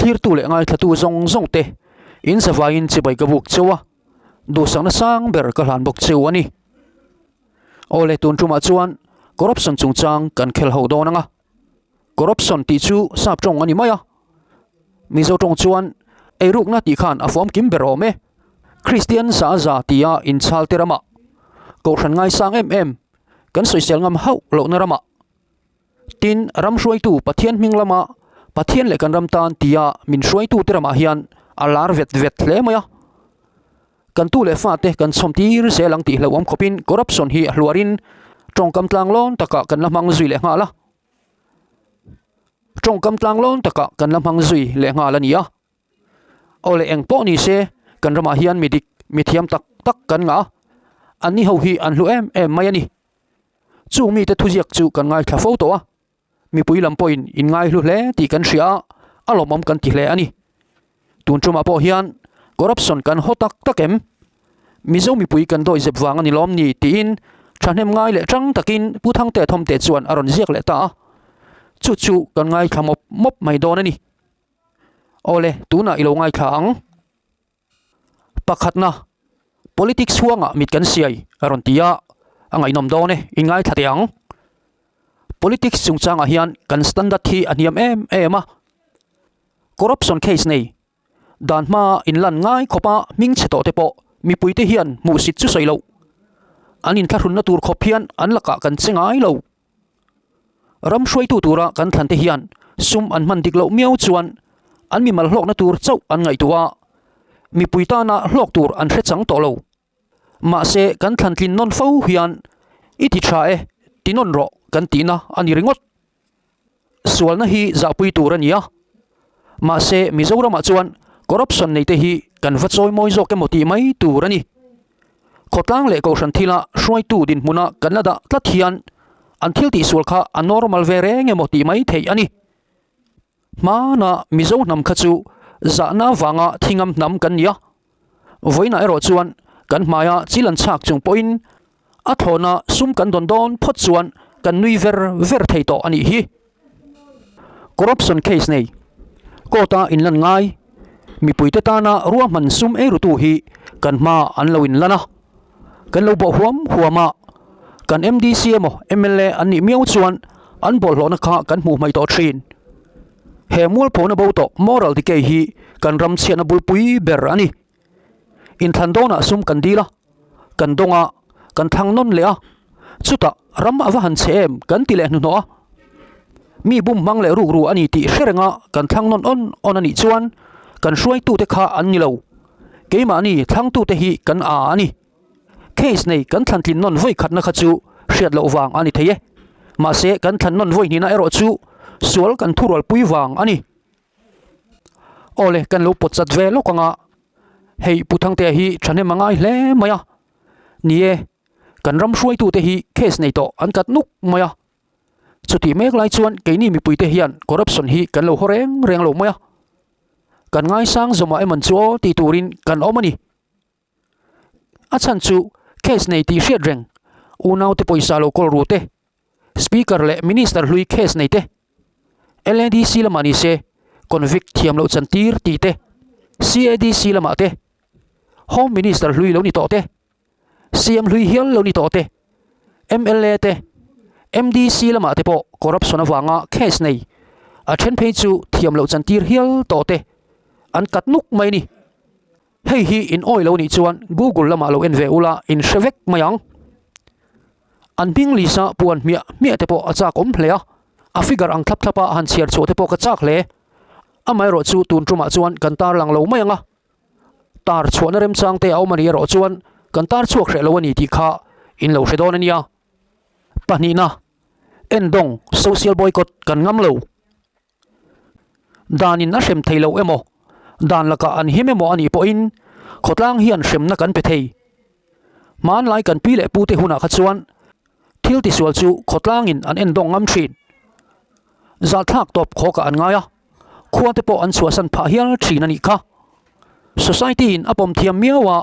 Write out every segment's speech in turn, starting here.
Thlirtu leh ngaithlatu zawng zawng te in zavaiin chibai ka buk cheu a, duhsakna sang ber ka hlan bawk cheu a ni. Awle tun tumah chuan corruption chungchang kan khel ho dawn ang a, corruption tih chu sap tawng a ni mai a, Mizo tawng chuan eirukna tih khan a fawm kim ber awm e. Kristian za za tia inchhal te ramah Kohhran ngaisang em em kan sawisel ngam hauh lohna ramah Tin, ram hruaitu Pathian hming lama Pathian leh kan ram tan tia min hruaitute ramah hian a lar vet vet hle mai a. Kan tu leh fate kan chhawm tir zel ang tih hlauhawm khawpin corruption hi a hluarin tawngkam tlanglawn takah kan la hmang zui leh nghal a. Tawngkam tlanglawn takah kan la hmang zui leh nghal a ni a. Aw leh eng pawh ni se kan ramah hian mi dik, mi thiam tak tak kan ngah a, anni ho hi an hlu em em mai a ni. Chung mite thuziak chu kan ngaithla fo tawh a, mipui lam pawhin in ngaihlu hle tih kan hria a, a lawmawm kan ti hle a ni. Tun tumah pawh hian corruption kan haw tak tak em? Mizo mipui kan dawi zep vang a ni lawm ni tiin thahnem ngai leh tang takin Pu Thangte Thawmte chuan a rawn ziak leh ta a, chu chu kan ngaithla mawp mawp mai dawn a ni. Awle, tunah i lo ngaithla ang. Pakhatna, Politics huangah mit kan siai a rawn ti a, a ngaihnawm dawn e, i ngaithla teh ang. Politics chungchangah hian kan standard hi a hniam em em a, corruption case nei, dan hmaa inlan ngai khawpa hming chhe tawh te pawh mipuite hian hmuhsit chu sawi loh. An inthlahrunna tur khawp hian an lakah kan che ngai lo. Ram hruaitu tura kan thlan te hian sum an hman dik loh miau chuan an mimal hlawkna tur chauh an ngaihtuah a, mipui tana hlawk tur an hre chang tawh lo. Mahse kan thlan tlin nawn fo hian i ti tha e, ti nawn rawh kan tihna a ni ringawt. Sualna hi zahpui tur a ni a, mahse Mizoramah chuan corruption neite hi kan va chawi mawi zawk emaw tih mai tur a ni. Khawtlang leh Kohhran thila hruaitu dinhmuna kan la dah tlat hian an thil tihsual kha a normal ve reng emaw tih mai theih a ni. Hmana Mizo hnam kha chu zahna vanga thingam hnam kan ni a, vawiinah erawh chuan kan hmaia chil an chhak chung pawhin a thlawna sum kan dawn dawn phawt chuan kan nui ver ver thei tawh a nih hi. Corruption case nei court-a inlan ngai mipuite tana ruahman sum eirutu hi kan hma an lo inlan a, kan lo bawh huam huam a, kan MDC emaw mla an nih miau chuan an bawlhhlawhna kha kan hmuh hmaih tawh thin. He mualphona bo tawh moral decay hi kan ram chhiatna bulpui ber a ni. Inthlan dawnah sum kan dil a, kan dawng a, kan thlang nawn leh a, chutah ram a va han chhe em kan ti leh hnuhnawh a. Mi bum hmang leh rukru a ni tih hre renga kan thlang nawn awn awn a nih chuan kan hruaitute kha an ni lo. Keimahni thlangtute hi kan â a ni. Case nei kan thlan tlin nawn vawi khatna kha chu hriat loh vang a ni thei e. Mahse kan thlan nawn vawi hnihna erawh chu sual kan thurualpui vang a ni. Awle kan lo pawt chat ve lawk ang a, hei Pu Thangtea hi thahnem a ngai hle mai a, ni e, kan ram hruaitute hi case nei tawh an kat nuk mai a, chutih mek lai chuan keini mipuite hian corruption hi kan lo haw reng reng lo mai a, kan ngaisang zawmah emawn chu aw tih turin kan awm a ni. A chhan chu case nei tih hriat reng, unaute pawisa lo kawl ru te, Speaker leh Minister hlui case nei te, LADC lamah ni se convict thiam loh chan tir tih te, CADC lamah te, Home Minister hlui lo ni tawh te, CM hlui hial lo ni tawh te, mla te, MDC lamah te pawh corruption avanga case nei a then phei chu thiam loh chan tir hial tawh te an kat nuk mai a ni. Hei hi in awi lo nih chuan Google lamah lo en ve ula in hre vek mai ang. An hming lisa puan hmiah hmiah te pawh a chak awm hle a, a figure ang thlap thlap a han chhiar chhuah te pawh ka chak hle. Amaherawh chu tun tumah chuan kan tar lang lo mai ang a, tar chhuahna remchang te a awm a nih erawh chuan kan tar chhuak hreh lo a ni tih kha in lo hre dawn a nia. Pahnihna, Endawng social boycott kan ngam lo. Danin a hrem thei lo emaw, dan lakah an him emaw a nih pawhin khawtlang hian hremna kan pe thei. Hmanlai kan pi leh pute hunah kha chuan thil tisual chu khawtlangin an endawng ngam thin. Zahthlak tawp khawkah an ngai a, khuate pawh an chhuahsan phah hial thin a nih kha. Society-in a pawm thiam miau a,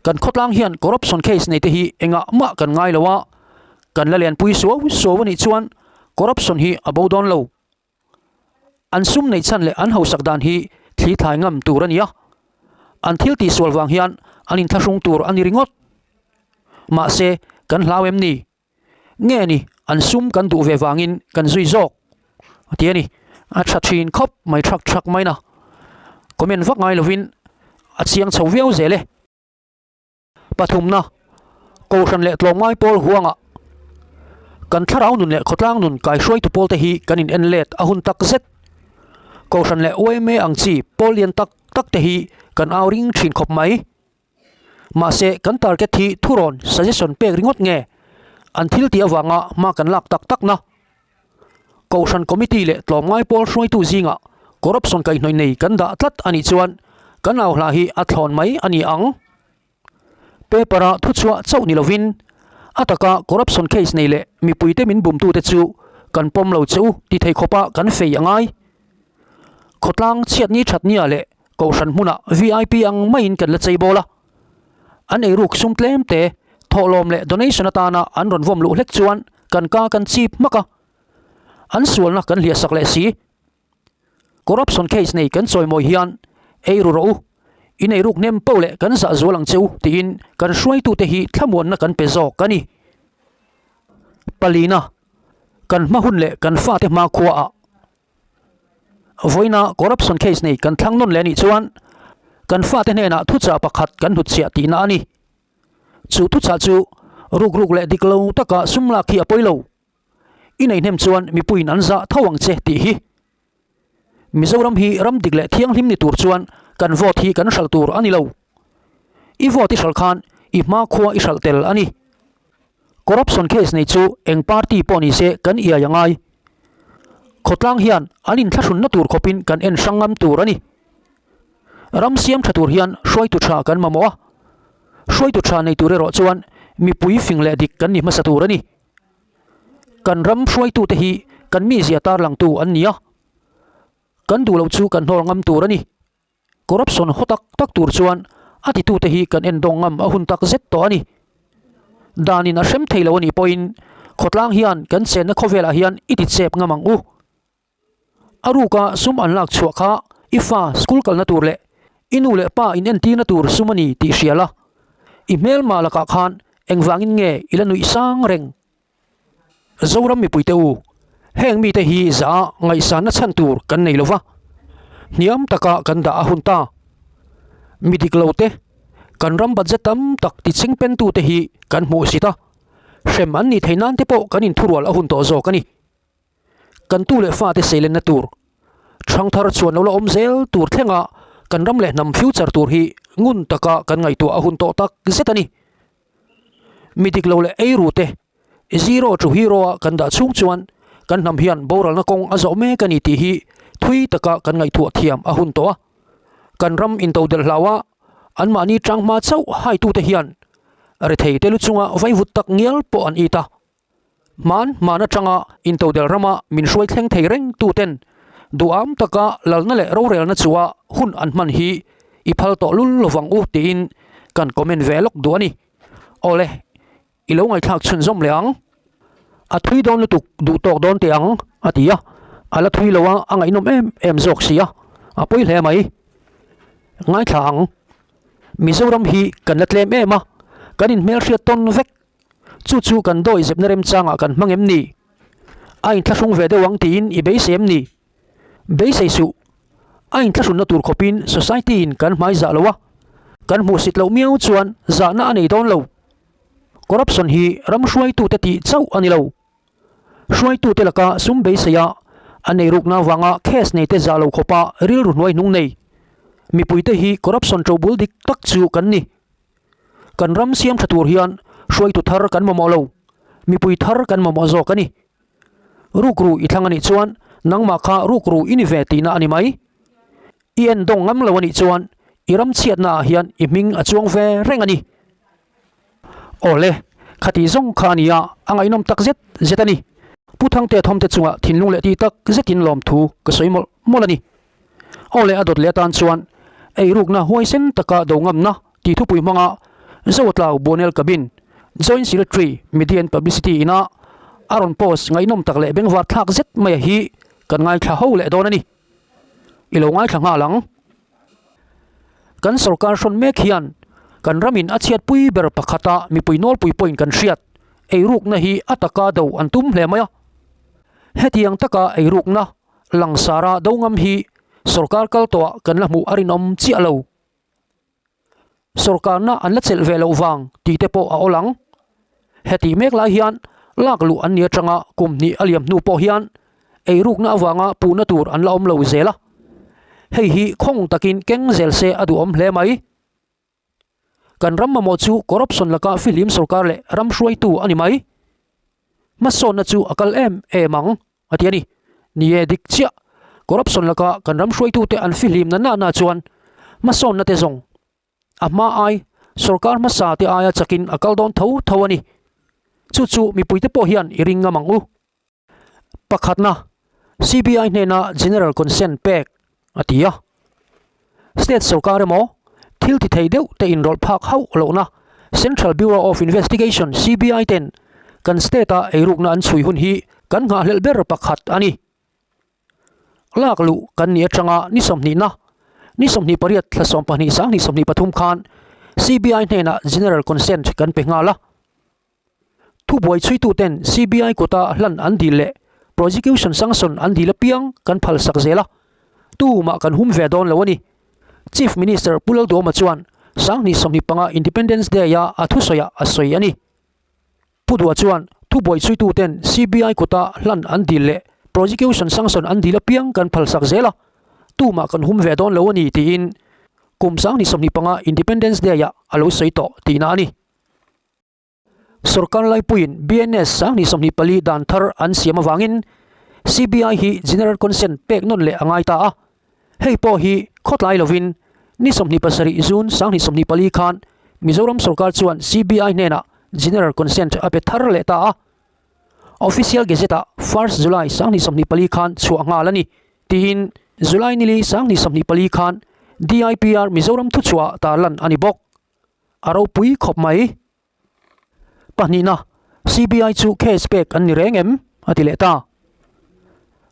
kan khawtlang hian corruption case neite hi engah mah kan ngai lo a, kan la lenpui suau suau a nih chuan corruption hi a bo dawn lo. An sum neih chhan leh an hausak dan hi thli thlai ngam tur a ni a, an thil tihsual vang hian an inthlahrung tur a ni ringawt. Mahse, kan hlau em ni? Nge ni, an sum kan duh ve vangin kan zui zawk? A ti a ni. A tha thin khawp mai thak thak mai na. Comment vak ngai lovin a chiang chho viau zel e. Pathumna, Kohhran leh tlawmngai pawl huangah kan thlarau nun leh khawtlang nun kaihruaitu pawlte hi kan in en let a hun tak zet. Kohhran leh yma ang chi pawl lian tak tak te hi kan au ring thin khawp mai. Mahse, kan target hi thurawn, suggestion, pek ringawt nge an thil tih avanga hma kan lak tak tak na? Kohhran committee leh tlawmngai pawl hruaitu zingah corruption kaihhnawih nei kan dah tlat a nih chuan kan au hla hi a thlawn mai a ni ang. Paper-a thuchhuah chauh ni lovin a taka corruption case nei leh mipuite min bumtute chu kan pawm lo che u ti thei khawpa kan fei a ngai. Khawtlang chhiatni thatnia leh kohhran hmunah VIP ang maiin kan la chei bawl a. An eiruk sum tlem te, thawhlawm leh donation atana an rawn vawm luh hlek chuan kan ka kan chip hmak a. An sualna kan hliah sak leh si. Corruption case nei kan chawimawi hian eiru rawh u, in eiruk hnem poh leh kan zah zual ang che u tiin kan hruaitute hi thlamuanna kan pe zawk a ni. Palina, kan hma hun leh kan fate hmakhua ah Vawiina corruption case nei kan thlang nawn leh anih chuan kan fate hnenah thuchah pakhat kan hnutchhiah tihna a ni. Chu thuchah chu ruk ruk leh dik lo taka sum lak hi a pawi lo. I nei hnem chuan mipuiin an zah tho ang che tih hi. Mizoram hi ram dik leh thianghlim ni tur chuan kan vote hi kan hralh tur a ni lo. I vote i hralh khan i hmakhua i hralh tel a ni. Corruption case nei chu eng party pawh ni se kan iai a ngai. Khawtlang hian an inthlahrunna tur khawpin kan en hrang ngam tur a ni. Ram siam tha tur hian hruaitu tha kan mamawh a. Hruaitu tha nei tur erawh chuan mipui fing leh dik kan ni hmasa tur a ni. Kan ram hruaitute hi kan mizia tarlangtu an ni a. Kan duh loh chu kan hnawl ngam tur a ni. Corruption haw tak tak tur chuan a titute hi kan endawng ngam a hun tak zet tawh a ni. Danin a hrem thei lo a nih pawhin khawtlang hian kan chenna khawvelah hian i ti chep ngam ang u. A ruka sum an lak chhuah kha i fa school kalna tur leh i nu leh pa in entirna tur sum a ni tih hria la. I hmelma lakah khan engvangin nge i la nuih sang reng? Zoram mipuite u, heng mite hi zah ngaihsanna chhan tur kan nei lova, hniam taka kan dah a hun ta. Mi dik lo te, kan ram budget tam tak tiching pentute hi kan hmuh sit a, hrem an nih theih nan te pawh kan inthurual a hun tawh zawk a ni. Kan tu leh fate seilenna tur, ṭhangthar chuan lo la awm zel tur thlenga kan ram leh hnam future tur hi ngun taka kan ngaihtuah a hun tawh tak zet a ni. Mi dik lo leh eiru te zero to hero a kan dah chhung chuan kan hnam hian boralna kawng a zawh mek a ni tih hi thui taka kan ngaihtuah thiam a hun tawh a. Kan ram intodelh hlau a, anmahni tanghma chauh haitute hian rethei te lu chunga vaivut tak ngial pawh an it a. Hman hman atanga intodelh rama min hruai thleng thei reng tuten duham taka lalna leh rorelna chua hun an hman hi i phal tawh lul lovang u tiin kan comment ve lawk duh a ni. Awle, i lo ngaihthlak chhunzawm leh ang. A thui dawn lutuk duh tawk dawn teh ang a ti a, a la thui lo a, a ngaihnawm em em zawk si a, a pawi hle mai. Ngaithla ang. Mizoram hi kan la tlem em a, kan inhmelhriat tawn vek. Chu chu kan dawi zepna remchangah kan hmang em ni? A inthlahrung ve deuh ang tiin i beisei em ni? Beisei suh. A inthlahrunna tur khawpin society in kan hmai zah lo a, kan hmuhsit loh miau chuan zahna a nei dawn lo. Corruption hi ram hruaitute tih chauh a ni lo. Hruaitute laka sum beisei a, an eirukna avanga case neite zah lo khawpa rilru hnuai hnung nei. Mipuite hi corruption ṭobul dik tak chu kan ni. Kan ram siam tha tur hian hruaitu thar kan mamawh lo, mipui thar kan mamawh zawk a ni. Rukru i thlang a nih chuan nangmah kha rukru i ni ve tihna a ni mai. I en dawng ngam lo a nih chuan i ram chhiatna ah hian i hming a chuang ve reng a ni. Awle, khati zawng kha a ni a, a ngaihnawm tak zet zet a ni. Pu Thangtea thawmte chungah thinlung leh tih tak zetin lawmthu ka sawi mawlh mawlh a ni. Aw leh a dawt leh atan chuan eirukna huaisen taka do ngamna tih thupui hmanga Zotlau Buanel Cabin Joint Secretary Media and Publicity ina a rawn post ngaihnawm tak leh bengvar thlak zet maia hi kan ngaithla ho leh dawn a ni. I lo ngaithla nghal ang. Kan sorkar hrawn mek hian kan ramin a chhiatpui ber pakhata mipui nawlpui pawhin kan hriat eirukna hi a taka do an tum hle mai a. Hetiang taka eirukna langsara do ngam hi sorkar kal tawhah kan la hmuh a rinawm chiah lo. Sorkarna an la chelh ve loh vang tih te pawh a awl ang. Hetih mek lai hian lak luh an ni atanga kum hnih a liam hnu pawh hian eirukna avanga puhna tur an la awm lo zel a. Hei hi khawng takin keng zel se a duhawm hle mai. Kan ram mamawh chu corruption laka fihlim sorkar leh ram hruaitu a ni mai. Hmasawnna chu a kal em em ang a ti a ni. Ni e dik chiah, corruption laka kan ram hruaitute an fihlim na na na chuan hmasawnna te zawng a hma ai sorkar hmasa te aia chakin a kal dawn tho tho a ni. Chu chu mipuite pawh hian i ring ngam ang u. Pakhatna, CBI hnena General Consent pek a ti a. State sorkar emaw, thil ti thei deuh te inrawlh phak hauh lohna Central Bureau of Investigation, CBI, ten kan state-a eirukna an chhui hun hi kan nghahhlelh ber pakhat a ni. Lak luh kan nih atanga ni sawmhnihna, ni 28 thla 12 2023 khan CBI hnenah General Consent kan pe nghal a. Thubuai chhuituten CBI kuta hlan an dil leh prosecution sanction an dil apiang kan phalsak zel a, tumah kan hum ve dawn lo a ni. Chief Minister Pu Lalduhoma chuan 2025 Independence Day-a a thusawiah a sawi a ni. Pu Duha chuan thubuai chhuituten CBI kuta hlan an dil leh prosecution sanction an dil apiang kan phalsak zel a, tumah kan hum ve dawn lo a ni tiin kum 2025 Independence Day-ah a lo sawi tawh tihna a ni. Sorkar laipuiin BNS 2024 dan thar an siam avangin CBI hi General Consent pek nawn leh a ngai ta a. Hei pawh hi khawtlai lovin ni 27 June 2024 khan Mizoram sorkar chuan CBI hnenah General Consent a pe thar leh ta a. Official Gazette-ah First July 2024 khan chhuah nghal a ni tiin July nili 2024 khan DIPR Mizoram thuchhuah tarlan a ni bawk. A ropui khawp mai. Pahnihna, CBI chu case pek an ni reng em? a ti leh ta.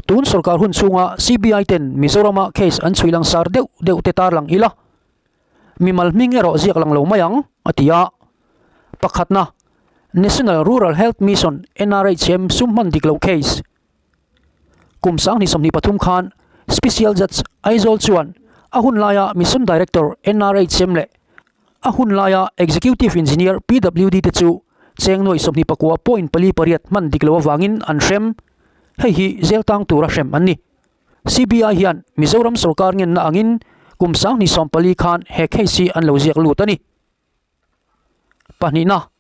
Tun sorkar hun chhunga CBI ten Mizorama case an chhui langsar deuh deuh te tarlang ila, mimal hming erawh ziak lang lo mai ang, a ti a. Pakhatna, National Rural Health Mission, NRHM, sum hman dik loh case. Kum 2023 khan Special Judge Aizawl chuan a hun laia Mission Director NRHM leh a hun laia Executive Engineer PWD te chu cheng nuai 24 point pali pariat hman dik lo avangin an hrem. Hei hi zel tang tura hrem an ni. CBI hian Mizoram sorkar ngenna angin kum 2024 khan he case hi an lo ziak lut a ni. Pahnihna,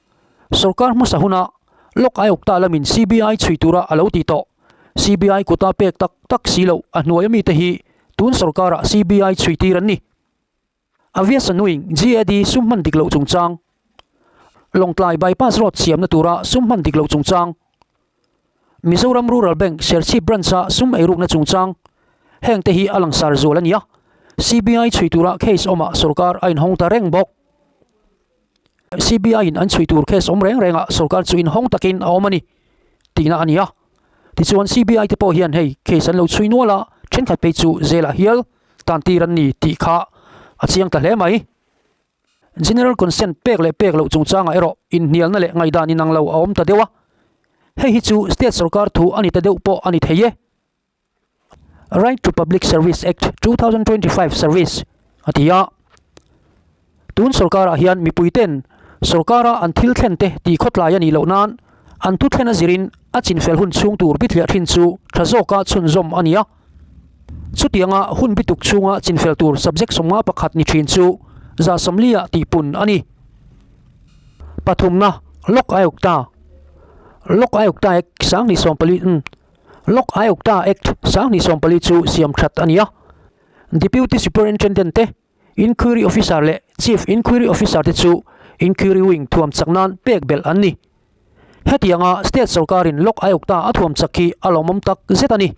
sorkar hmasa huna Lok Ayukta lamin CBI chhui tura a lo ti tawh. CBI kuta pek tak tak si loh a hnuai amite hi tun sorkarah CBI chhui tir an ni. Aviation Wing GAD sum hman dik loh chungchang, Lawngtlai Bypass Road siamna tura sum hman dik loh chungchang, Mizoram Rural Bank Serchhip Branch-a sum eirukna chungchang, hengte hi a langsar zual a ni a, CBI chhui tura case awmah sorkar a inhawng ta reng bawk. CBI-in an chhui tur case awm reng rengah sorkar chu inhawng takin a awm a ni tihna a ni a. Tichuan CBI te pawh hian hei case an lo chhui nual a, thenkhat phei chu zelah hial tantir an ni tih kha a chiang ta hle mai. General Consent pek leh pek loh chungchangah erawh inhnialna leh ngaihdan inang lo a awm ta deuh a. Hei hi chu state sorkar thu a ni ta deuh pawh a ni thei e. Right to Public Service Act 2025 Service a ti a. Tun sorkarah hian mipuiten sorkara an thil thlen te tih khawtlai a nih loh nan an thu thlen a zirin a chinfel hun chhung tur bithliah thin chu tha zawka chhunzawm a ni a. Chutianga hun bituk chhunga chinfel tur subject 51 ni thin chu 140 ah tihpun a ni. Pathumna, Lok Ayukta Lok Ayukta Act 2014 Lok Ayukta Act 2014 chu siam that a ni a. Deputy Superintendent te Inquiry Officer leh Chief Inquiry Officer te chu Inquiry Wing thuam chak nan pek belh an ni. Hetianga State sorkarin Lok Ayukta a thuam chak hi a lawmawm tak zet a ni.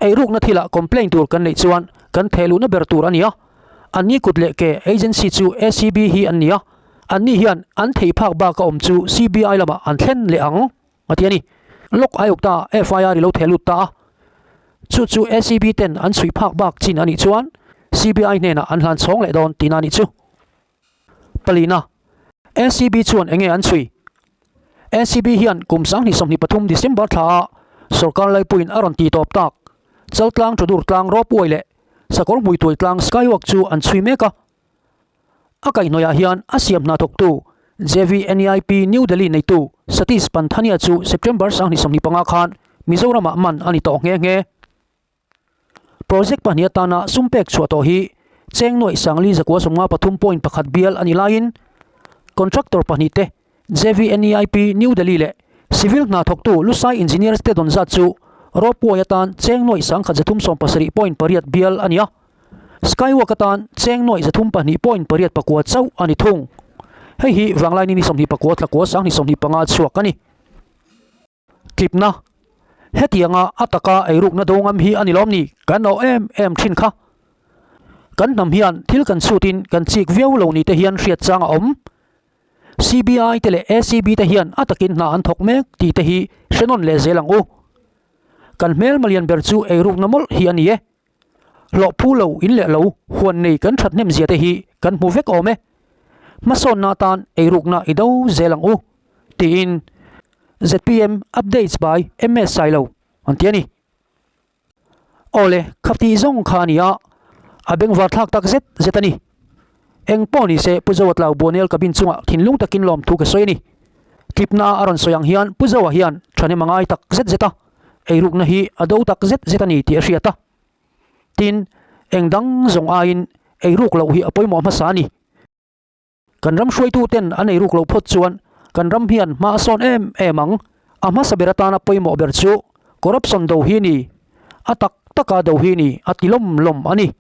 Eirukna thilah complaint tur kan neih chuan kan thehluhna ber tur a ni a. Anni kut leh ke agency chu ACB hi an ni a. Anni hian an theih phak bak a awm chu CBI lamah an thlen leh ang a ti a ni. Lok Ayukta FIR i lo thehlut ta a. Chu chu ACB ten an chhui phak bak chin a nih chuan. CBI hnenah an hlan chhawng leh dawn tihna a nih chu. Palina, ACB chuan enge an chhui? ACB hian kum 2023 December thla a sorkar laipuiin a rawn tih tawp tak Chaltlang Thudur tlang ropeway leh Sakawr Hmuituai tlang Skywalk chu an chhui mek a. A kaihhnawihah hian a siam hna thawktu JVNEIP New Delhi neitu Satish Panthania chu September 2025 khan Mizoramah man a ni tawh nghe nghe. Project pahnih atana sum pek chhuah tawh hi cheng nuaih sangli zakua sawmnga pathum point pakhat bial a nih laiin contractor pahnih te JVNEIP New Delhi leh civil hna thawktu Lusai Engineers te dawn zat chu ropeway atan cheng nuaih sangkhat zathum sawm pasarih point pariat bial a ni a, skywalk atan cheng nuaih zathum pahnih point pariat pakua chauh a ni thung. Hei hi Vanglaini ni sawmhnih pakua thlakua sanghnih sawmhnih panga chhuak a ni. Tlipna, Hetianga a taka eirukna do ngam hi a ni lawm ni? Kan awh em em thin kha. Kan hnam hian thil kan chhutin kan chik viau lo ni te hian hriat chang a awm. CBI te leh ACB te hian a takin hna an thawk mek tih te hi hre nawn leh zel ang u. Kan hmelma lian ber chu eirukna mawlh hi a ni e. Hlawh phu lo in leh lo huan nei kan that hnem zia te hi kan hmu vek awm e. Hmasawnna atan eirukna i do zel ang u tiin zpm updates by MS Sailo an ti a ni. Awle, khatih zawng kha a ni a, a bengvar thlak tak zet zet a ni. Eng pawh ni se Pu Zoa Tlau Buanel cabin chungah thinlung takin lawmthu ka sawi a ni. Tlipna a rawn sawi ang hian Pu Zoa hian thahnem a ngai tak zet zet a, eirukna hi a do tak zet zet a ni tih a hriat a. Tin, eng dang zawng aiin eiruk loh hi a pawimawh hmasa a ni. Kan ram hruaituten an eiruk loh phawt chuan kan ram hian hma a sawn em em ang. A hmasa ber atana pawimawh ber chu corruption do hi a ni, a tak taka do hi a ni a ti lawm lawm a ni.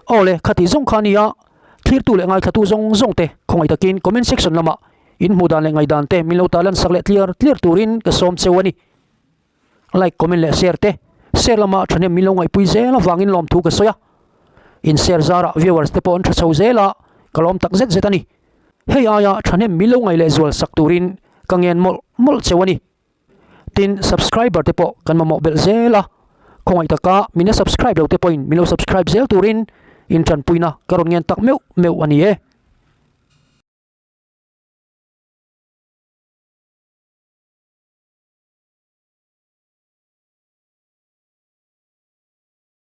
Aw le, khatih zawng kha a nia, thlirtu leh ngaithlatu zawng zawng te khawngaih takin comment section lamah in hmuh dan leh ngaihdan te min lo tarlan sak leh tliar tliar turin ka sawm cheu a ni. Like, comment leh share te share lama thahnem min lo ngaihpui zel avangin lawmthu ka sawi a, in share zarah viewers te pawh an tha chho zel a, ka lawm tak zet zet a ni. Hei aia thahnem min lo ngaih leh zual sak turin ka ngen mawlh mawlh cheu a ni. Tin, subscriber te pawh kan mamawh belh zel a, khawngaih taka min la subscribe lo te pawhin min lo subscribe zel turin in tanpuina ka rawn ngen tak meuh meuh a ni e.